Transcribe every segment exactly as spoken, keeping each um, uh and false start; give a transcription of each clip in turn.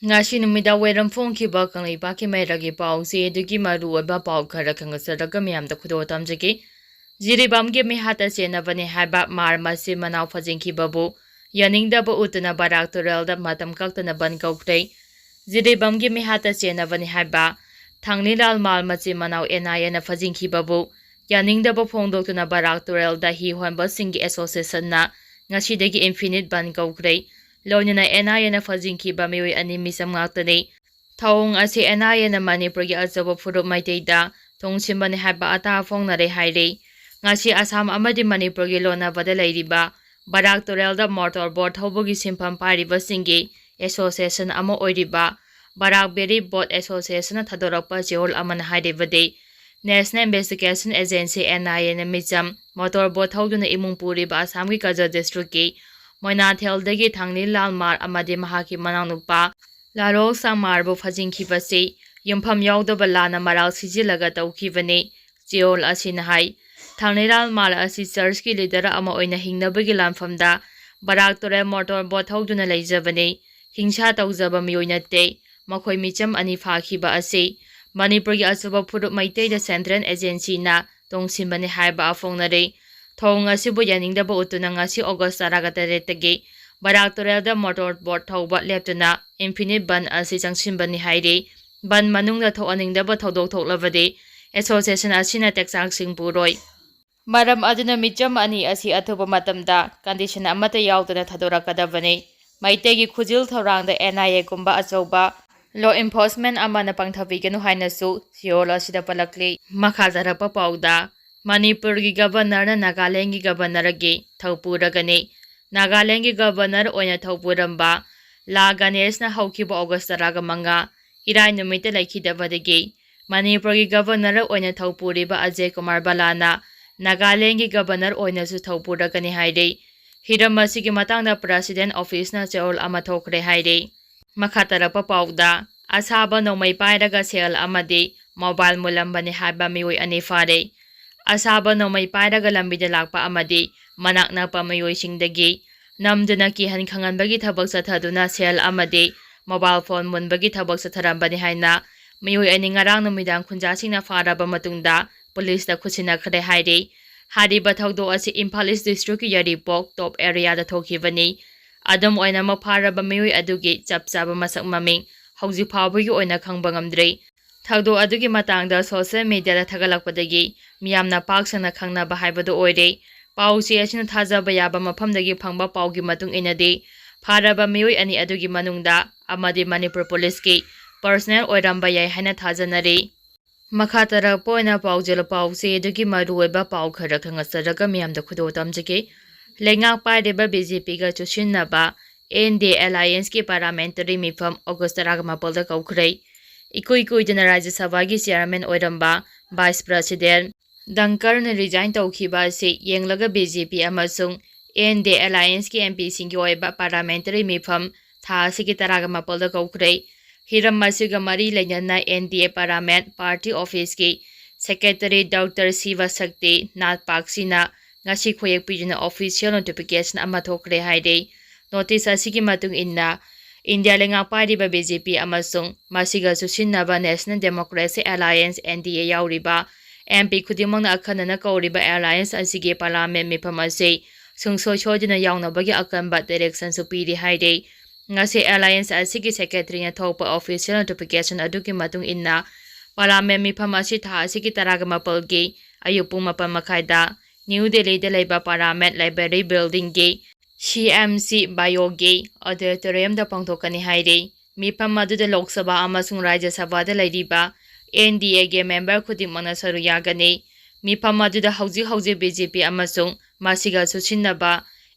ꯉꯁꯤ ꯅꯨꯃꯤꯗꯥꯡ ꯋꯥꯏꯔꯝ ꯐꯣꯡꯈꯤꯕ ꯀꯪꯂꯩꯄꯥꯛꯀꯤ ꯃꯩꯔꯥꯒꯤ ꯄꯥꯎꯁꯦ ꯑꯗꯨꯒꯤ ꯃꯔꯨꯑꯣꯏꯕ ꯄꯥꯎ ꯈꯔ ꯈꯪꯒꯠꯆꯔꯒ ꯃꯌꯥꯝꯗ ꯈꯨꯗꯣꯜ ꯇꯝꯖꯒꯦ꯫ ꯖꯤꯔꯤꯕꯥꯝꯒꯤ ꯃꯤꯍꯥꯠꯇ ꯆꯦꯟꯅꯕꯅꯤ ꯍꯥꯏꯕ ꯃꯥꯔ ꯃꯆꯤꯟ ꯃꯅꯥꯎ ꯐꯥꯖꯤꯟꯈꯤꯕꯕꯨ ꯌꯥꯅꯤꯡꯗꯕ ꯎꯠꯇꯨꯅ ꯕꯔꯥꯛ ꯇꯨꯔꯦꯜꯗ ꯃꯇꯝ ꯀꯛꯇꯅ ꯕꯟ ꯀꯧꯈ꯭ꯔꯦ꯫ ꯖꯤꯔꯤꯕꯥꯝꯒꯤ ꯃꯤꯍꯥꯠꯇ ꯆꯦꯟꯅꯕꯅꯤ ꯍꯥꯏꯕ ꯊꯥꯡꯅꯤꯂꯥꯜ ꯃꯥꯔ ꯃꯆꯤꯟ ꯃꯅꯥꯎ ꯑꯦꯟ ꯑꯥꯏ ꯑꯦꯅ ꯐꯥꯖꯤꯟꯈꯤꯕꯕꯨ ꯌꯥꯅꯤꯡꯗꯕ ꯐꯣꯡꯗꯣꯛꯇꯨꯅ ꯕꯔꯥꯛ ꯇꯨꯔꯦꯜꯗ ꯍꯤ ꯍꯣꯟꯕꯁꯤꯡꯒꯤ ꯑꯦꯁꯣꯁꯤꯌꯦꯁꯟꯅ ꯉꯁꯤꯗꯒꯤ ꯏꯟꯐꯤꯅꯤꯠ ꯕꯟ ꯀꯧꯈ꯭ꯔꯦ꯫ ꯂꯣꯏꯅꯅ ꯑꯦꯟ ꯑꯥꯏ ꯑꯦꯅ ꯐꯥꯖꯤꯟꯈꯤꯕ ꯃꯤꯑꯣꯏ ꯑꯅꯤ ꯃꯤꯆꯝ ꯉꯥꯛꯇꯅꯤ꯫ ꯊꯧꯑꯣꯡ ꯑꯁꯤ ꯑꯦꯟ ꯑꯥꯏ ꯑꯦꯅ ꯃꯅꯤꯄꯨꯔꯒꯤ ꯑꯆꯧꯕ ꯐꯨꯔꯨꯞ ꯃꯩꯇꯩꯗ ꯇꯨꯡꯁꯤꯟꯕꯅꯤ ꯍꯥꯏꯕ ꯑꯇꯥ ꯐꯣꯡꯅꯔꯦ ꯍꯥꯏꯔꯤ꯫ ꯉꯁꯤ ꯑꯁꯥꯝ ꯑꯃꯗꯤ ꯃꯅꯤꯄꯨꯔꯒꯤ ꯂꯣꯟꯅꯕꯗ ꯂꯩꯔꯤꯕ ꯕꯔꯥꯛ ꯇꯨꯔꯦꯜꯗ ꯃꯣꯇꯣꯔ ꯕꯣꯠ ꯊꯧꯕꯒꯤ ꯁꯤꯟꯐꯝ ꯄꯥꯏꯔꯤꯕꯁꯤꯡꯒꯤ ꯑꯦꯁꯣꯁꯤꯌꯦꯁꯟ ꯑꯃ ꯑꯣꯏꯔꯤꯕ ꯕꯔꯥꯛ ꯕꯦꯔꯤ ꯕꯣꯠ ꯑꯦꯁꯣꯁꯤꯌꯦꯁꯟꯅ ꯊꯥꯗꯣꯔꯛꯄ ꯆꯦꯔꯣꯜ ꯑꯃꯅ ꯍꯥꯏꯔꯤꯕꯗꯤ, ꯅꯦꯁꯅꯦꯜ ꯏꯟꯚꯦꯁꯇꯤꯒꯦꯁꯟ ꯑꯦꯖꯦꯟꯁꯤ, ꯑꯦꯟ ꯑꯥꯏ ꯑꯦꯅ ꯃꯤꯆꯝ ꯃꯣꯇꯣꯔ ꯕꯣꯠ ꯊꯧꯗꯨꯅ ꯏꯃꯨꯡ ꯄꯨꯔꯤꯕ ꯑꯁꯥꯝꯒꯤ ꯀꯖ ꯗꯤꯁꯇ꯭ꯔꯤꯛꯀꯤ ꯃꯣꯏꯅꯥꯊꯦꯜꯗꯒꯤ ꯊꯥꯡꯅꯤꯂꯥꯜ ꯃꯥꯔ ꯑꯃꯗꯤ ꯃꯍꯥꯛꯀꯤ ꯃꯅꯥꯎꯅꯨꯄꯥ ꯂꯥꯔꯣꯜ ꯁꯥꯡꯃꯥꯔꯕꯨ ꯐꯥꯖꯤꯟꯈꯤꯕꯁꯤ ꯌꯨꯝꯐꯝ ꯌꯥꯎꯗꯕ ꯂꯥꯟꯅ ꯃꯔꯥꯜ ꯁꯤꯖꯤꯜꯂꯒ ꯇꯧꯈꯤꯕꯅꯤ꯫ ꯆꯦꯔꯣꯜ ꯑꯁꯤꯅ ꯍꯥꯏ, ꯊꯥꯡꯅꯤꯂꯥꯜ ꯃꯥꯔ ꯑꯁꯤ ꯆꯔꯆꯀꯤ ꯂꯤꯗꯔ ꯑꯃ ꯑꯣꯏꯅ ꯍꯤꯡꯅꯕꯒꯤ ꯂꯥꯟꯐꯝꯗ ꯕꯔꯥꯛ ꯇꯨꯔꯦꯜ ꯃꯣꯇꯣꯔ ꯕꯣꯠ ꯊꯧꯗꯨꯅ ꯂꯩꯖꯕꯅꯤ꯫ ꯍꯤꯡꯁꯥ ꯇꯧꯖꯕ ꯃꯤꯑꯣꯏ ꯅꯠꯇꯦ꯫ ꯃꯈꯣꯏ ꯃꯤꯆꯝ ꯑꯅꯤ ꯐꯥꯈꯤꯕ ꯑꯁꯤ ꯃꯅꯤꯄꯨꯔꯒꯤ ꯑꯆꯧꯕ ꯐꯨꯔꯨꯞ ꯃꯩꯇꯩꯗ ꯁꯦꯟꯇ꯭ꯔꯦꯜ ꯑꯦꯖꯦꯟꯁꯤꯅ ꯇꯣꯡꯁꯤꯟꯕꯅꯤ ꯍꯥꯏꯕ ꯐꯣꯡꯅꯔꯤ꯫ ꯊꯧꯑꯣꯡ ꯑꯁꯤꯕꯨ ꯌꯥꯅꯤꯡꯗꯕ ꯎꯠꯇꯨꯅ ꯉꯁꯤ ꯑꯣꯒꯁ ꯇꯔꯥꯒ ꯇꯔꯦꯠꯇꯒꯤ ꯕꯔꯥꯛ ꯇꯨꯔꯦꯜꯗ ꯃꯣꯇꯣꯔ ꯕꯣꯠ ꯊꯧꯕ ꯂꯦꯞꯇꯨꯅ ꯏꯟꯐꯤꯅꯤꯠ ꯕꯟ ꯑꯁꯤ ꯆꯪꯁꯤꯟꯕꯅꯤ ꯍꯥꯏꯔꯤ꯫ ꯕꯟ ꯃꯅꯨꯡꯗ ꯊꯣꯛꯍꯟꯅꯤꯡꯗꯕ ꯊꯧꯗꯣꯛ ꯊꯣꯛꯂꯕꯗꯤ ꯑꯦꯁꯣꯁꯤꯌꯦꯁꯟ ꯑꯁꯤꯅ ꯇꯦꯛꯆꯥꯛꯁꯤꯡ ꯄꯨꯔꯣꯏ꯫ ꯃꯔꯝ ꯑꯗꯨꯅ ꯃꯤꯆꯝ ꯑꯅꯤ ꯑꯁꯤ ꯑꯊꯨꯕ ꯃꯇꯝꯗ ꯀꯟꯗꯤꯁꯟ ꯑꯃꯠꯇ ꯌꯥꯎꯗꯅ ꯊꯥꯗꯣꯔꯛꯀꯗꯕꯅꯤ꯫ ꯃꯩꯇꯩꯒꯤ ꯈꯨꯖꯤꯜ ꯊꯧꯔꯥꯡꯗ ꯑꯦꯟ ꯑꯥꯏ ꯑꯦꯒꯨꯝꯕ ꯑꯆꯧꯕ ꯂꯣ ꯏꯟꯐꯣꯔꯁꯃꯦꯟ ꯑꯃꯅ ꯄꯥꯡꯊꯕꯤꯒꯅꯨ ꯍꯥꯏꯅꯁꯨ ꯆꯦꯔꯣꯜ ꯑꯁꯤꯗ ꯄꯜꯂꯛꯂꯤ꯫ ꯃꯈꯥ ꯇꯥꯔꯛꯄ ꯄꯥꯎꯗ, ꯃꯅꯤꯄꯨꯔꯒꯤ ꯒꯕꯔꯅꯔꯅ ꯅꯥꯒꯥꯂꯦꯟꯒꯤ ꯒꯕꯔꯅꯔꯒꯤ ꯊꯧꯄꯨꯔꯒꯅꯤ꯫ ꯅꯥꯒꯥꯂꯦꯟꯒꯤ ꯒꯕꯔꯅꯔ ꯑꯣꯏꯅ ꯊꯧꯄꯨꯔꯝꯕ ꯂꯥ ꯒꯅꯦꯁꯅ ꯍꯧꯈꯤꯕ ꯑꯣꯒꯁ ꯇꯔꯥꯒ ꯃꯉꯥ, ꯏꯔꯥꯏ ꯅꯨꯃꯤꯠꯇ ꯂꯩꯈꯤꯗꯕꯗꯒꯤ ꯃꯅꯤꯄꯨꯔꯒꯤ ꯒꯕꯔꯅꯔ ꯑꯣꯏꯅ ꯊꯧꯄꯨꯔꯤꯕ ꯑꯖꯦ ꯀꯨꯃꯥꯔ ꯕꯂꯥꯅ ꯅꯥꯒꯥꯂꯦꯟꯒꯤ ꯒꯕꯔꯅꯔ ꯑꯣꯏꯅꯁꯨ ꯊꯧꯄꯨꯔꯒꯅꯤ ꯍꯥꯏꯔꯤ꯫ ꯍꯤꯔꯝ ꯑꯁꯤꯒꯤ ꯃꯇꯥꯡꯗ ꯄ꯭ꯔꯦꯁꯤꯗꯦꯟ ꯑꯣꯐꯤꯁꯅ ꯆꯦꯔꯣꯜ ꯑꯃ ꯊꯣꯛꯈ꯭ꯔꯦ ꯍꯥꯏꯔꯤ꯫ ꯃꯈꯥ ꯇꯥꯔꯛꯄ ꯄꯥꯎꯗ, ꯑꯁꯥꯕ ꯅꯣꯡꯃꯩ ꯄꯥꯏꯔꯒ ꯁꯦꯜ ꯑꯃꯗꯤ ꯃꯣꯕꯥꯏꯜ ꯃꯨꯜꯂꯝꯕꯅꯤ ꯍꯥꯏꯕ ꯃꯤꯑꯣꯏ ꯑꯅꯤ ꯐꯥꯔꯦ꯫ ꯑꯁꯥꯕ ꯅꯣꯡꯃꯩ ꯄꯥꯏꯔꯒ ꯂꯝꯕꯤꯗ ꯂꯥꯛꯄ ꯑꯃꯗꯤ ꯃꯅꯥꯛ ꯅꯛꯄ ꯃꯤꯑꯣꯏꯁꯤꯡꯗꯒꯤ ꯅꯝꯗꯨꯅ ꯀꯤꯍꯟ ꯈꯪꯍꯟꯕꯒꯤ ꯊꯕꯛ ꯆꯠꯊꯗꯨꯅ ꯁꯦꯜ ꯑꯃꯗꯤ ꯃꯣꯕꯥꯏꯜ ꯐꯣꯟ ꯃꯨꯟꯕꯒꯤ ꯊꯕꯛ ꯆꯠꯊꯔꯝꯕꯅꯤ ꯍꯥꯏꯅ ꯃꯤꯑꯣꯏ ꯑꯅꯤ ꯉꯔꯥꯡ ꯅꯨꯃꯤꯗꯥꯡ ꯈꯨꯟꯖꯥꯁꯤꯡꯅ ꯐꯥꯔꯕ ꯃꯇꯨꯡꯗ ꯄꯨꯂꯤꯁꯇ ꯈꯨꯠꯁꯤꯟꯅꯈ꯭ꯔꯦ ꯍꯥꯏꯔꯤ꯫ ꯍꯥꯏꯔꯤꯕ ꯊꯧꯗꯣꯛ ꯑꯁꯤ ꯏꯝꯐꯥꯜ ꯏꯁ ꯗꯤꯁꯇ꯭ꯔꯤꯛꯀꯤ ꯌꯥꯏꯔꯤꯄꯣꯛ ꯇꯣꯞ ꯑꯦꯔꯤꯌꯥꯗ ꯊꯣꯛꯈꯤꯕꯅꯤ꯫ ꯑꯗꯨꯝ ꯑꯣꯏꯅꯃꯛ ꯐꯥꯔꯕ ꯃꯤꯑꯣꯏ ꯑꯗꯨꯒꯤ ꯆꯞ ꯆꯥꯕ ꯃꯁꯛ ꯃꯃꯤꯡ ꯍꯧꯖꯤꯛ ꯐꯥꯎꯕꯒꯤ ꯑꯣꯏꯅ ꯈꯪꯕ ꯉꯝꯗ꯭ꯔꯤ꯫ ꯊꯧꯗꯣꯛ ꯑꯗꯨꯒꯤ ꯃꯇꯥꯡꯗ ꯁꯣꯁꯤꯌꯦꯜ ꯃꯤꯗꯤꯌꯥꯗ ꯊꯥꯒꯠꯂꯛꯄꯗꯒꯤ ꯃꯤꯌꯥꯝꯅ ꯄꯥꯛ ꯁꯟꯅ ꯈꯪꯅꯕ ꯍꯥꯏꯕꯗꯨ ꯑꯣꯏꯔꯦ꯫ ꯄꯥꯎ ꯆꯦ ꯑꯁꯤꯅ ꯊꯥꯖꯕ ꯌꯥꯕ ꯃꯐꯝꯗꯒꯤ ꯐꯪꯕ ꯄꯥꯎꯒꯤ ꯃꯇꯨꯡ ꯏꯟꯅꯗꯤ, ꯐꯥꯔꯕ ꯃꯤꯑꯣꯏ ꯑꯅꯤ ꯑꯗꯨꯒꯤ ꯃꯅꯨꯡꯗ ꯑꯃꯗꯤ ꯃꯅꯤꯄꯨꯔ ꯄꯨꯂꯤꯁꯀꯤ ꯄꯔꯁꯅꯦꯜ ꯑꯣꯏꯔꯝꯕ ꯌꯥꯏ ꯍꯥꯏꯅ ꯊꯥꯖꯅꯔꯤ꯫ ꯃꯈꯥ ꯇꯥꯔꯛꯄ ꯑꯣꯏꯅ ꯄꯥꯎꯖꯦꯜ ꯄꯥꯎ ꯆꯦ ꯑꯗꯨꯒꯤ ꯃꯔꯨꯑꯣꯏꯕ ꯄꯥꯎ ꯈꯔ ꯈꯪꯍꯟꯖꯔꯒ ꯃꯤꯌꯥꯝꯗ ꯈꯨꯗꯣꯜ ꯇꯝꯖꯒꯦ꯫ ꯂꯩꯉꯥꯛ ꯄꯥꯏꯔꯤꯕ ꯕꯤ ꯖꯦ ꯄꯤꯒ ꯆꯨꯁꯤꯟꯅꯕ ꯑꯦꯟ ꯗꯤ ꯑꯦ ꯑꯦꯂꯥꯏꯌꯦꯟꯁꯀꯤ ꯄꯥꯔꯂꯥꯃꯦꯟꯇꯔꯤ ꯃꯤꯐꯝ ꯑꯣꯒꯁ ꯇꯔꯥꯒ ꯃꯥꯄꯜꯗ ꯀꯧꯈ꯭ꯔꯦ꯫ ꯏꯀꯨꯏ ꯀꯨꯏꯗꯅ ꯔꯥꯖ꯭ꯌ ꯁꯚꯥꯒꯤ ꯆꯤꯌꯥꯔꯃꯦꯟ ꯑꯣꯏꯔꯝꯕ ꯚꯥꯏꯁ ꯄ꯭ꯔꯁꯤꯗꯦꯟ ꯗꯪꯀꯔꯅ ꯔꯤꯖꯥꯏꯟ ꯇꯧꯈꯤꯕ ꯑꯁꯤ ꯌꯦꯡꯂꯒ ꯕꯤ ꯖꯦ ꯄꯤ ꯑꯃꯁꯨꯡ ꯑꯦꯟ ꯗꯤ ꯑꯦ ꯑꯦꯂꯥꯏꯌꯦꯟꯁꯀꯤ ꯑꯦꯝ ꯄꯤꯁꯤꯡꯒꯤ ꯑꯣꯏꯕ ꯄꯥꯔꯂꯥꯃꯦꯟꯇꯔꯤ ꯃꯤꯐꯝ ꯊꯥ ꯑꯁꯤꯒꯤ ꯇꯔꯥꯒ ꯃꯥꯄꯜꯗ ꯀꯧꯈ꯭ꯔꯦ꯫ ꯍꯤꯔꯝ ꯑꯁꯤꯒ ꯃꯔꯤ ꯂꯩꯅꯅ ꯑꯦꯟ ꯗꯤ ꯑꯦ ꯄꯥꯔꯂꯥꯃꯦꯟ ꯄꯥꯔꯇꯤ ꯑꯣꯐꯤꯁꯀꯤ ꯁꯦꯀ꯭ꯔꯦꯇꯔꯤ ꯗꯣꯛꯇꯔ ꯁꯤꯕ ꯁꯛꯇꯤ ꯅꯥꯠ ꯄꯥꯛꯁꯤꯅ ꯉꯁꯤ ꯈꯣꯌꯦꯛ ꯄꯤꯗꯨꯅ ꯑꯣꯐꯤꯁꯤꯌꯦꯜ ꯅꯣꯇꯤꯐꯤꯀꯦꯁꯟ ꯑꯃ ꯊꯣꯛꯈ꯭ꯔꯦ ꯍꯥꯏꯔꯤ꯫ ꯅꯣꯇꯤꯁ ꯑꯁꯤꯒꯤ ꯃꯇꯨꯡ ꯏꯟꯅ, ꯏꯟꯗꯤꯌꯥ ꯂꯩꯉꯥꯛ ꯄꯥꯏꯔꯤꯕ ꯕꯤ ꯖꯦ ꯄꯤ ꯑꯃꯁꯨꯡ ꯃꯁꯤꯒ ꯆꯨꯁꯤꯟꯅꯕ national democracy alliance, N D A, ꯌꯥꯎꯔꯤꯕ ꯑꯦꯝ ꯄꯤ ꯈꯨꯗꯤꯡꯃꯛꯅ ꯑꯈꯟꯅꯅ ꯀꯧꯔꯤꯕ ꯑꯦꯂꯥꯏꯌꯦꯟꯁ ꯑꯁꯤꯒꯤ ꯄꯥꯔꯂꯥꯃꯦꯟ ꯃꯤꯐꯝ ꯑꯁꯤ ꯁꯨꯡꯁꯣꯏ ꯁꯣꯏꯗꯅ ꯌꯥꯎꯅꯕꯒꯤ ꯑꯀꯟꯕ ꯗꯥꯏꯔꯦꯛꯁꯟꯁꯨ ꯄꯤꯔꯤ ꯍꯥꯏꯔꯤ꯫ ꯉꯁꯤ ꯑꯦꯂꯥꯏꯌꯦꯟꯁ ꯑꯁꯤꯒꯤ ꯁꯦꯀ꯭ꯔꯦꯇꯔꯤꯅ ꯊꯣꯛꯄ ꯑꯣꯐꯤꯁꯤꯌꯦꯜ ꯅꯣꯇꯤꯐꯤꯀꯦꯁꯟ ꯑꯗꯨꯒꯤ ꯃꯇꯨꯡ ꯏꯟꯅ, ꯄꯥꯔꯂꯥꯃꯦꯟ ꯃꯤꯐꯝ ꯑꯁꯤ ꯊꯥ ꯑꯁꯤꯒꯤ ꯇꯔꯥꯒ ꯃꯥꯄꯜꯒꯤ ꯑꯌꯨꯛ ꯄꯨꯡ ꯃꯥꯄꯜ ꯃꯈꯥꯏꯗ ꯅ꯭ꯌꯨ ꯗꯦꯜꯂꯤꯗ ꯂꯩꯕ ꯄꯥꯔꯂꯥꯃꯦꯟ ꯂꯥꯏꯕ꯭ꯔꯦꯔꯤ ꯕꯤꯜꯗꯤꯡꯒꯤ ꯁꯤ ꯑꯦꯝ ꯁꯤ ꯕꯥꯏꯑꯣꯒꯤ ꯑꯣꯗꯤꯇꯣꯔꯤꯌꯝꯗ ꯄꯥꯡꯊꯣꯛꯀꯅꯤ ꯍꯥꯏꯔꯤ꯫ ꯃꯤꯐꯝ ꯑꯗꯨꯗ ꯂꯣꯛ ꯁꯚꯥ ꯑꯃꯁꯨꯡ ꯔꯥꯖ꯭ꯌ ꯁꯚꯥꯗ ꯂꯩꯔꯤꯕ ꯑꯦꯟ ꯗꯤ ꯑꯦꯒꯤ ꯃꯦꯝꯕꯔ ꯈꯨꯗꯤꯡꯃꯛꯅ ꯁꯔꯨꯛ ꯌꯥꯒꯅꯤ꯫ ꯃꯤꯐꯝ ꯑꯗꯨꯗ ꯍꯧꯖꯤꯛ ꯍꯧꯖꯤꯛ ꯕꯤ ꯖꯦ ꯄꯤ ꯑꯃꯁꯨꯡ ꯃꯁꯤꯒ ꯆꯨꯁꯤꯟꯅꯕ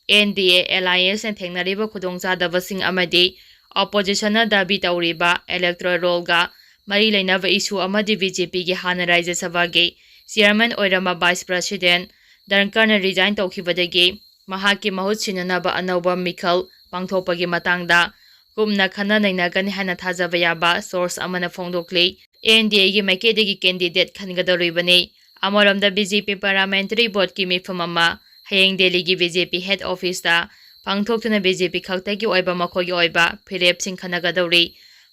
ꯑꯦꯟ ꯗꯤ ꯑꯦ ꯑꯦꯂꯥꯏꯌꯦꯟꯁꯅ ꯊꯦꯡꯅꯔꯤꯕ ꯈꯨꯗꯣꯡꯆꯥꯗꯕꯁꯤꯡ ꯑꯃꯗꯤ ꯑꯣꯄꯣꯖꯤꯁꯟꯅ ꯗꯥꯕꯤ ꯇꯧꯔꯤꯕ ꯏꯂꯦꯛꯇꯣꯔꯦꯜ ꯔꯣꯜꯒ ꯃꯔꯤ ꯂꯩꯅꯕ ꯏꯁꯨ ꯑꯃꯗꯤ ꯕꯤ ꯖꯦ ꯄꯤꯒꯤ ꯍꯥꯟꯅ ꯔꯥꯖ꯭ꯌ ꯁꯚꯥꯒꯤ ꯆꯤꯌꯥꯔꯃꯦꯟ ꯑꯣꯏꯔꯝꯕ ꯚꯥꯏꯁ ꯄ꯭ꯔꯁꯤꯗꯦꯟ ꯗꯟꯀꯔꯅ ꯔꯤꯖꯥꯏꯟ ꯇꯧꯈꯤꯕꯗꯒꯤ ꯃꯍꯥꯛꯀꯤ ꯃꯍꯨꯠ ꯁꯤꯟꯅꯅꯕ ꯑꯅꯧꯕ ꯃꯤꯈꯜ ꯄꯥꯡꯊꯣꯛꯄꯒꯤ ꯃꯇꯥꯡꯗ ꯀꯨꯞꯅ ꯈꯟꯅ ꯅꯩꯅꯒꯅꯤ ꯍꯥꯏꯅ ꯊꯥꯖꯕ ꯌꯥꯕ ꯁꯣꯔꯁ ꯑꯃꯅ ꯐꯣꯡꯗꯣꯛꯂꯤ꯫ ꯑꯦꯟ ꯗꯤ ꯑꯦꯒꯤ ꯃꯥꯏꯀꯩꯗꯒꯤ ꯀꯦꯟꯗꯤꯗꯦꯠ ꯈꯟꯒꯗꯧꯔꯤꯕꯅꯤ꯫ ꯑꯃꯔꯣꯝꯗ, ꯕꯤ ꯖꯦ ꯄꯤ ꯄꯥꯔꯂꯥꯃꯦꯟꯇꯔꯤ ꯕꯣꯔꯗꯀꯤ ꯃꯤꯐꯝ ꯑꯃ ꯍꯌꯦꯡ ꯗꯦꯜꯂꯤꯒꯤ ꯕꯤ ꯖꯦ ꯄꯤ ꯍꯦꯗ ꯑꯣꯐꯤꯁꯇ ꯄꯥꯡꯊꯣꯛꯇꯨꯅ ꯕꯤ ꯖꯦ ꯄꯤ ꯈꯛꯇꯒꯤ ꯑꯣꯏꯕ ꯃꯈꯣꯏꯒꯤ ꯑꯣꯏꯕ ꯐꯤꯔꯦꯞꯁꯤꯡ ꯈꯟꯅꯒꯗꯧꯔꯤ꯫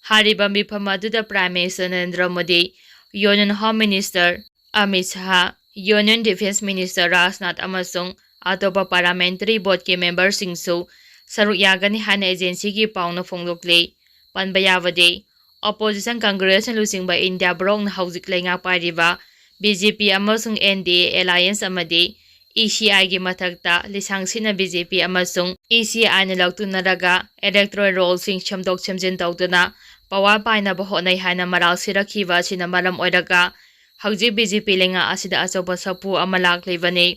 ꯍꯥꯏꯔꯤꯕ ꯃꯤꯐꯝ ꯑꯗꯨꯗ Prime Minister Narendra Modi, Union Home Minister Amit Shah, Union Defence Minister Rajnath ꯑꯃꯁꯨꯡ ꯑꯇꯣꯞꯄ parliamentary boardꯀꯤ memberꯁꯤꯡꯁꯨ ꯁꯔꯨꯛ ꯌꯥꯒꯅꯤ ꯍꯥꯏꯅ agencyꯒꯤ ꯄꯥꯎꯅ ꯐꯣꯡꯗꯣꯛꯂꯤ꯫ ꯄꯟꯕ ꯌꯥꯕꯗꯤ, opposition Congressꯅ ꯂꯨꯆꯤꯡꯕ ꯏꯟꯗꯤꯌꯥ ꯕ꯭ꯂꯣꯛꯅ ꯍꯧꯖꯤꯛ ꯂꯩꯉꯥꯛ ꯄꯥꯏꯔꯤꯕ ꯕꯤ ꯖꯦ ꯄꯤ ꯑꯃꯁꯨꯡ ꯑꯦꯟ ꯗꯤ ꯑꯦ alliance ꯑꯃꯗꯤ ꯏ ꯁꯤ ꯑꯥꯏꯒꯤ ꯃꯊꯛꯇ ꯂꯤꯁꯥꯡꯁꯤꯠꯅ ꯕꯤ ꯖꯦ ꯄꯤ ꯑꯃꯁꯨꯡ ꯏ ꯁꯤ ꯑꯥꯏꯅ ꯂꯧꯇꯨꯅꯔꯒ electoral rollꯁꯤꯡ ꯁꯦꯝꯗꯣꯛ ꯁꯦꯝꯖꯤꯟ ꯇꯧꯗꯨꯅ power ꯄꯥꯏꯅꯕ ꯍꯣꯠꯅꯩ ꯍꯥꯏꯅ ꯃꯔꯥꯜ ꯁꯤꯔꯛꯈꯤꯕ ꯑꯁꯤꯅ ꯃꯔꯝ ꯑꯣꯏꯔꯒ ꯍꯧꯖꯤꯛ ꯕꯤ ꯖꯦ ꯄꯤ ꯂꯩꯉꯥꯛ ꯑꯁꯤꯗ ꯑꯆꯧꯕ ꯁꯥꯐꯨ ꯑꯃ ꯂꯥꯛꯂꯤꯕꯅꯤ꯫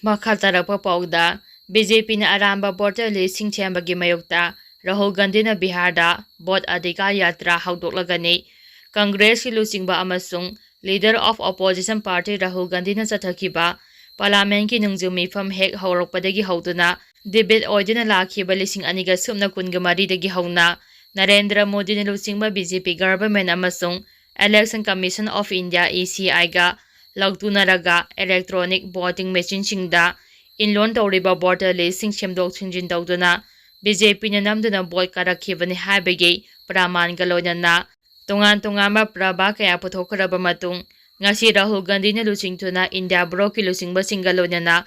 ꯃꯈꯥ ꯇꯥꯔꯛꯄ ꯄꯥꯎꯗ, ꯕꯤ ꯖꯦ ꯄꯤꯅ ꯑꯔꯥꯟꯕ voter listꯁꯤꯡ ꯁꯦꯝꯕꯒꯤ ꯃꯥꯌꯣꯛꯇ ꯔꯥꯍꯨꯜ ꯒꯥꯟꯙꯤꯅ ꯕꯤꯍꯥꯔꯗ Vote Adhikar Yatra ꯍꯧꯗꯣꯛꯂꯒꯅꯤ꯫ Congressꯀꯤ ꯂꯨꯆꯤꯡꯕ ꯑꯃꯁꯨꯡ leader of opposition party Rahul ꯒꯥꯟꯙꯤꯅ ꯆꯠꯊꯈꯤꯕ parliamentꯀꯤ ꯅꯣꯡꯖꯨ ꯃꯤꯐꯝ ꯍꯦꯛ ꯍꯧꯔꯛꯄꯗꯒꯤ ꯍꯧꯗꯨꯅ debate ꯑꯣꯏꯗꯨꯅ ꯂꯥꯛꯈꯤꯕ ꯂꯤꯁꯤꯡ ꯑꯅꯤꯒ ꯁꯨꯞꯅ ꯀꯨꯟꯒ ꯃꯔꯤꯗꯒꯤ ꯍꯧꯅ ꯅꯔꯦꯟꯗ꯭ꯔ ꯃꯣꯗꯤꯅ ꯂꯨꯆꯤꯡꯕ ꯕꯤ ꯖꯦ ꯄꯤ government ꯑꯃꯁꯨꯡ Election Commission of India, E ꯁꯤ ꯑꯥꯏꯒ ꯂꯧꯇꯨꯅꯔꯒ electronic voting machineꯁꯤꯡꯗ enroll ꯇꯧꯔꯤꯕ voter listꯁꯤꯡ ꯁꯦꯝꯗꯣꯛ ꯁꯦꯝꯖꯤꯟ ꯇꯧꯗꯨꯅ ꯕꯤ ꯖꯦ ꯄꯤꯅ ꯅꯝꯗꯨꯅ vote ꯀꯥꯔꯛꯈꯤꯕꯅꯤ ꯍꯥꯏꯕꯒꯤ ꯄ꯭ꯔꯃꯥꯟꯒ ꯂꯣꯏꯅꯅ ꯇꯣꯉꯥꯟ ꯇꯣꯉꯥꯟꯕ ꯄ꯭ꯔꯕꯥ ꯀꯌꯥ ꯄꯨꯊꯣꯛꯈ꯭ꯔꯕ ꯃꯇꯨꯡ, ꯉꯁꯤ ꯔꯥꯍꯨꯜ ꯒꯥꯟꯙꯤꯅ ꯂꯨꯆꯤꯡꯗꯨꯅ ꯏꯟꯗꯤꯌꯥ ꯕ꯭ꯂꯣꯛꯀꯤ ꯂꯨꯆꯤꯡꯕꯁꯤꯡꯒ ꯂꯣꯏꯅꯅ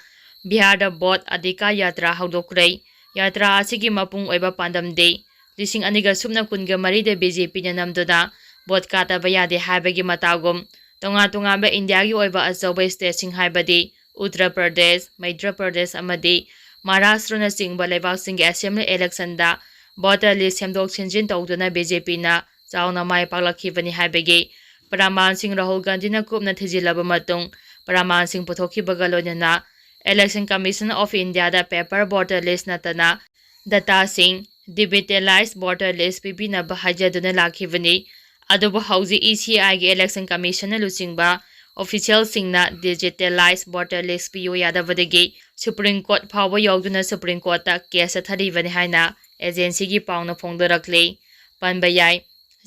ꯕꯤꯍꯥꯔꯗ Vote Adhikar Yatra ꯍꯧꯗꯣꯛꯈ꯭ꯔꯦ꯫ Yatra ꯑꯁꯤꯒꯤ ꯃꯄꯨꯡ ꯑꯣꯏꯕ ꯄꯥꯟꯗꯝꯗꯤ ꯂꯤꯁꯤꯡ ꯑꯅꯤꯒ ꯁꯨꯞꯅ ꯀꯨꯟꯒ ꯃꯔꯤꯗ ꯕꯤ ꯖꯦ ꯄꯤꯅ ꯅꯝꯗꯨꯅ vote ꯀꯥꯗꯕ ꯌꯥꯗꯦ ꯍꯥꯏꯕꯒꯤ ꯃꯇꯥꯒꯨꯝ ꯇꯣꯉꯥꯟ ꯇꯣꯉꯥꯟꯕ ꯏꯟꯗꯤꯌꯥꯒꯤ ꯑꯣꯏꯕ ꯑꯆꯧꯕ stateꯁꯤꯡ ꯍꯥꯏꯕꯗꯤ ꯎꯠꯇꯔ ꯄ꯭ꯔꯗꯦꯁ, ꯃꯩꯗ꯭ꯔ ꯄ꯭ꯔꯗꯦꯁ ꯑꯃꯗꯤ ꯃꯍꯥꯔꯥꯁꯇ꯭ꯔꯅꯆꯤꯡꯕ ꯂꯩꯕꯥꯛꯁꯤꯡꯒꯤ assembly electionꯗ voter list ꯁꯦꯝꯗꯣꯛ ꯁꯦꯝꯖꯤꯟ ꯇꯧꯗꯨꯅ ꯕꯤ ꯖꯦ ꯄꯤꯅ ꯆꯥꯎꯅ ꯃꯥꯏ ꯄꯥꯛꯂꯛꯈꯤꯕꯅꯤ ꯍꯥꯏꯕꯒꯤ ꯄ꯭ꯔꯃꯥꯟꯁꯤꯡ ꯔꯥꯍꯨꯜ ꯒꯥꯟꯙꯤꯅ ꯀꯨꯞꯅ ꯊꯤꯖꯤꯜꯂꯕ ꯃꯇꯨꯡ, ꯄ꯭ꯔꯃꯥꯟꯁꯤꯡ ꯄꯨꯊꯣꯛꯈꯤꯕꯒ ꯂꯣꯏꯅꯅ Election Commission of Indiaꯗ paper voter list ꯅꯠꯇꯅ dataꯁꯤꯡ, digitalized voter list ꯄꯤꯕꯤꯅꯕ ꯍꯥꯏꯖꯗꯨꯅ ꯂꯥꯛꯈꯤꯕꯅꯤ꯫ ꯑꯗꯨꯕꯨ ꯍꯧꯖꯤꯛ ꯏ ꯁꯤ ꯑꯥꯏꯒꯤ Election Commissionꯅ ꯂꯨꯆꯤꯡꯕ officialꯁꯤꯡꯅ digitalized voter list ꯄꯤꯌꯨ ꯌꯥꯗꯕꯗꯒꯤ Supreme Court ꯐꯥꯎꯕ ꯌꯧꯗꯨꯅ Supreme Courtꯇ case ꯆꯠꯊꯔꯤꯕꯅꯤ ꯍꯥꯏꯅ agencyꯒꯤ ꯄꯥꯎꯅ ꯐꯣꯡꯗꯣꯔꯛꯂꯤ꯫ ꯄꯟꯕ ꯌꯥꯏ,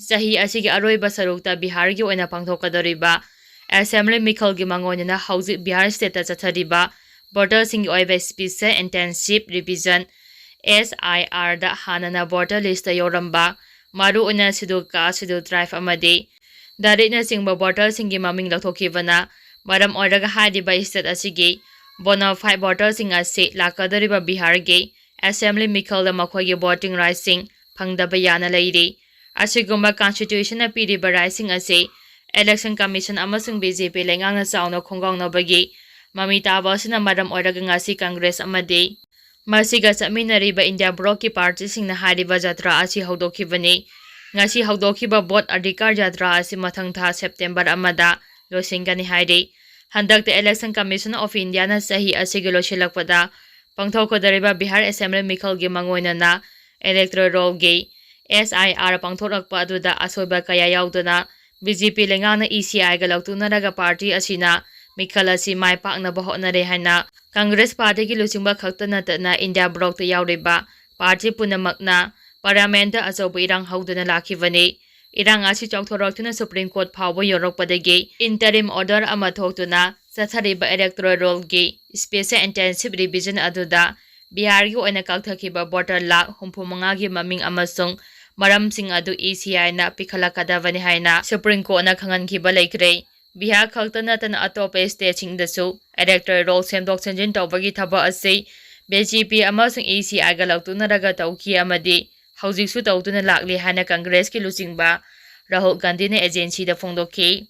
ꯆꯍꯤ ꯑꯁꯤꯒꯤ ꯑꯔꯣꯏꯕ ꯁꯔꯨꯛꯇ ꯕꯤꯍꯥꯔꯒꯤ ꯑꯣꯏꯅ ꯄꯥꯡꯊꯣꯛꯀꯗꯧꯔꯤꯕ assembly ꯃꯤꯈꯜꯒꯤ ꯃꯥꯡꯑꯣꯏꯅꯅ ꯍꯧꯖꯤꯛ ꯕꯤꯍꯥꯔ stateꯇ ꯆꯠꯊꯔꯤꯕ voterꯁꯤꯡꯒꯤ ꯑꯣꯏꯕ special intensive revision ꯑꯦꯁ ꯑꯥꯏ ꯑꯥꯔꯗ ꯍꯥꯟꯅꯅ ꯚꯣꯇꯔ ꯂꯤꯁꯇ ꯌꯥꯎꯔꯝꯕ ꯃꯔꯨꯑꯣꯏꯅ ꯁꯦꯗꯨꯜ ꯀꯥꯁ, ꯁꯦꯗꯨꯜ ꯇ꯭ꯔꯥꯏꯕ ꯑꯃꯗꯤ ꯗꯂꯤꯠꯅꯆꯤꯡꯕ ꯚꯣꯇꯔꯁꯤꯡꯒꯤ ꯃꯃꯤꯡ ꯂꯧꯊꯣꯛꯈꯤꯕꯅ ꯃꯔꯝ ꯑꯣꯏꯔꯒ ꯍꯥꯏꯔꯤꯕ ꯁ꯭ꯇꯦꯠ ꯑꯁꯤꯒꯤ ꯕꯣꯅꯥꯐꯥꯏꯗ ꯚꯣꯇꯔꯁꯤꯡ ꯑꯁꯤ ꯂꯥꯛꯀꯗꯧꯔꯤꯕ ꯕꯤꯍꯥꯔꯒꯤ ꯑꯦꯁꯦꯝꯕ꯭ꯂꯤ ꯃꯤꯈꯜꯗ ꯃꯈꯣꯏꯒꯤ ꯚꯣꯇꯤꯡ ꯔꯥꯏꯠꯁꯤꯡ ꯐꯪꯗꯕ ꯌꯥꯅ ꯂꯩꯔꯤ꯫ ꯑꯁꯤꯒꯨꯝꯕ ꯀꯟꯁꯇꯤꯇ꯭ꯌꯨꯁꯟꯅ ꯄꯤꯔꯤꯕ ꯔꯥꯏꯠꯁꯤꯡ ꯑꯁꯤ ꯏꯂꯦꯛꯁꯟ ꯀꯃꯤꯁꯟ ꯑꯃꯁꯨꯡ ꯕꯤ ꯖꯦ ꯄꯤ ꯂꯩꯉꯥꯛꯅ ꯆꯥꯎꯅ ꯈꯣꯡꯒꯥꯎꯅꯕꯒꯤ ꯃꯃꯤ ꯇꯥꯕ ꯑꯁꯤꯅ ꯃꯔꯝ ꯑꯣꯏꯔꯒ ꯉꯁꯤ ꯀꯪꯒ꯭ꯔꯦꯁ ꯑꯃꯗꯤ ꯃꯁꯤꯒ ꯆꯠꯃꯤꯟꯅꯔꯤꯕ ꯏꯟꯗꯤꯌꯥ ꯕ꯭ꯂꯣꯛꯀꯤ ꯄꯥꯔꯇꯤꯁꯤꯡꯅ ꯍꯥꯏꯔꯤꯕ ꯖꯇ꯭ꯔꯥ ꯑꯁꯤ ꯍꯧꯗꯣꯛꯈꯤꯕꯅꯤ꯫ ꯉꯁꯤ ꯍꯧꯗꯣꯛꯈꯤꯕ ꯚꯣꯠ ꯑꯙꯤꯀꯥꯔ ꯖꯇ꯭ꯔꯥ ꯑꯁꯤ ꯃꯊꯪ ꯊꯥ ꯁꯦꯞꯇꯦꯝꯕꯔ ꯑꯃꯗ ꯂꯣꯏꯁꯤꯟꯒꯅꯤ ꯍꯥꯏꯔꯤ꯫ ꯍꯟꯗꯛꯇ ꯏꯂꯦꯛꯁꯟ ꯀꯃꯤꯁꯟ ꯑꯣꯐ ꯏꯟꯗꯤꯌꯥꯅ ꯆꯍꯤ ꯑꯁꯤꯒꯤ ꯂꯣꯏꯁꯤꯜꯂꯛꯄꯗ ꯄꯥꯡꯊꯣꯛꯀꯗꯧꯔꯤꯕ ꯕꯤꯍꯥꯔ ꯑꯦꯁꯦꯝꯕ꯭ꯂꯤ ꯃꯤꯈꯜꯒꯤ ꯃꯥꯡꯑꯣꯏꯅꯅ ꯏꯂꯦꯛꯇꯣꯔꯦꯜ ꯔꯣꯜꯒꯤ ꯑꯦꯁ ꯑꯥꯏ ꯑꯥꯔ ꯄꯥꯡꯊꯣꯔꯛꯄ ꯑꯗꯨꯗ ꯑꯁꯣꯏꯕ ꯀꯌꯥ ꯌꯥꯎꯗꯅ ꯕꯤ ꯖꯦ ꯄꯤ ꯂꯩꯉꯥꯛꯅ ꯏ ꯁꯤ ꯑꯥꯏꯒ ꯂꯧꯊꯣꯛꯅꯔꯒ ꯄꯥꯔꯇꯤ ꯑꯁꯤꯅ ꯃꯤꯈꯜ ꯑꯁꯤ ꯃꯥꯏ ꯄꯥꯛꯅꯕ ꯍꯣꯠꯅꯔꯦ ꯍꯥꯏꯅ ꯀꯪꯒ꯭ꯔꯦꯁ ꯄꯥꯔꯇꯤꯒꯤ ꯂꯨꯆꯤꯡꯕ ꯈꯛꯇ ꯅꯠꯇꯅ ꯏꯟꯗꯤꯌꯥ ꯕ꯭ꯂꯣꯛꯇ ꯌꯥꯎꯔꯤꯕ ꯄꯥꯔꯇꯤ ꯄꯨꯝꯅꯃꯛꯅ ꯄꯥꯔꯂꯤꯌꯥꯃꯦꯟꯠꯇ ꯑꯆꯧꯕ ꯏꯔꯥꯡ ꯍꯧꯗꯨꯅ ꯂꯥꯛꯈꯤꯕꯅꯤ꯫ ꯏꯔꯥꯡ ꯑꯁꯤ ꯆꯥꯎꯊꯣꯔꯛꯇꯨꯅ ꯁꯨꯄ꯭ꯔꯤꯝ ꯀꯣꯔꯠ ꯐꯥꯎꯕ ꯌꯧꯔꯛꯄꯗꯒꯤ ꯏꯟꯇꯔꯤꯝ ꯑꯣꯔꯗꯔ ꯑꯃ ꯊꯣꯛꯇꯨꯅ ꯆꯠꯊꯔꯤꯕ ꯏꯂꯦꯛꯇꯣꯔꯦꯜ ꯔꯣꯜꯒꯤ ꯁ꯭ꯄꯦꯁꯦꯜ ꯏꯟꯇꯦꯟꯁꯤꯚ ꯔꯤꯚꯤꯖꯟ ꯑꯗꯨꯗ ꯕꯤꯍꯥꯔꯒꯤ ꯑꯣꯏꯅ ꯀꯛꯊꯈꯤꯕ ꯚꯣꯇꯔ ꯂꯥꯈ ꯍꯨꯝꯐꯨ ꯃꯉꯥꯒꯤ ꯃꯃꯤꯡ ꯑꯃꯁꯨꯡ ꯃꯔꯝꯁꯤꯡ ꯑꯗꯨ ꯏ ꯁꯤ ꯑꯥꯏꯅ ꯄꯤꯈꯠꯂꯛꯀꯗꯕꯅꯤ ꯍꯥꯏꯅ ꯁꯨꯄ꯭ꯔꯤꯝ ꯀꯣꯔꯠꯅ ꯈꯪꯍꯟꯈꯤꯕ ꯂꯩꯈ꯭ꯔꯦ꯫ ꯕꯤꯍꯥꯔ ꯈꯛꯇ ꯅꯠꯇꯅ ꯑꯇꯣꯞꯄ ꯁ꯭ꯇꯦꯠꯁꯤꯡꯗꯁꯨ ꯏꯂꯦꯛꯇꯣꯔꯦꯜ ꯔꯣꯜ ꯁꯦꯝꯗꯣꯛ ꯁꯦꯝꯖꯤꯟ ꯇꯧꯕꯒꯤ ꯊꯕꯛ ꯑꯁꯤ ꯕꯤ ꯖꯦ ꯄꯤ ꯑꯃꯁꯨꯡ ꯏ ꯁꯤ ꯑꯥꯏꯒ ꯂꯧꯊꯣꯛꯅꯔꯒ ꯇꯧꯈꯤ ꯑꯃꯗꯤ ꯍꯧꯖꯤꯛꯁꯨ ꯇꯧꯗꯨꯅ ꯂꯥꯛꯂꯤ ꯍꯥꯏꯅ ꯀꯪꯒ꯭ꯔꯦꯁꯀꯤ ꯂꯨꯆꯤꯡꯕ ꯔꯥꯍꯨꯜ ꯒꯥꯟꯙꯤꯅ ꯑꯦꯖꯦꯟꯁꯤꯗ ꯐꯣꯡꯗꯣꯛꯈꯤ꯫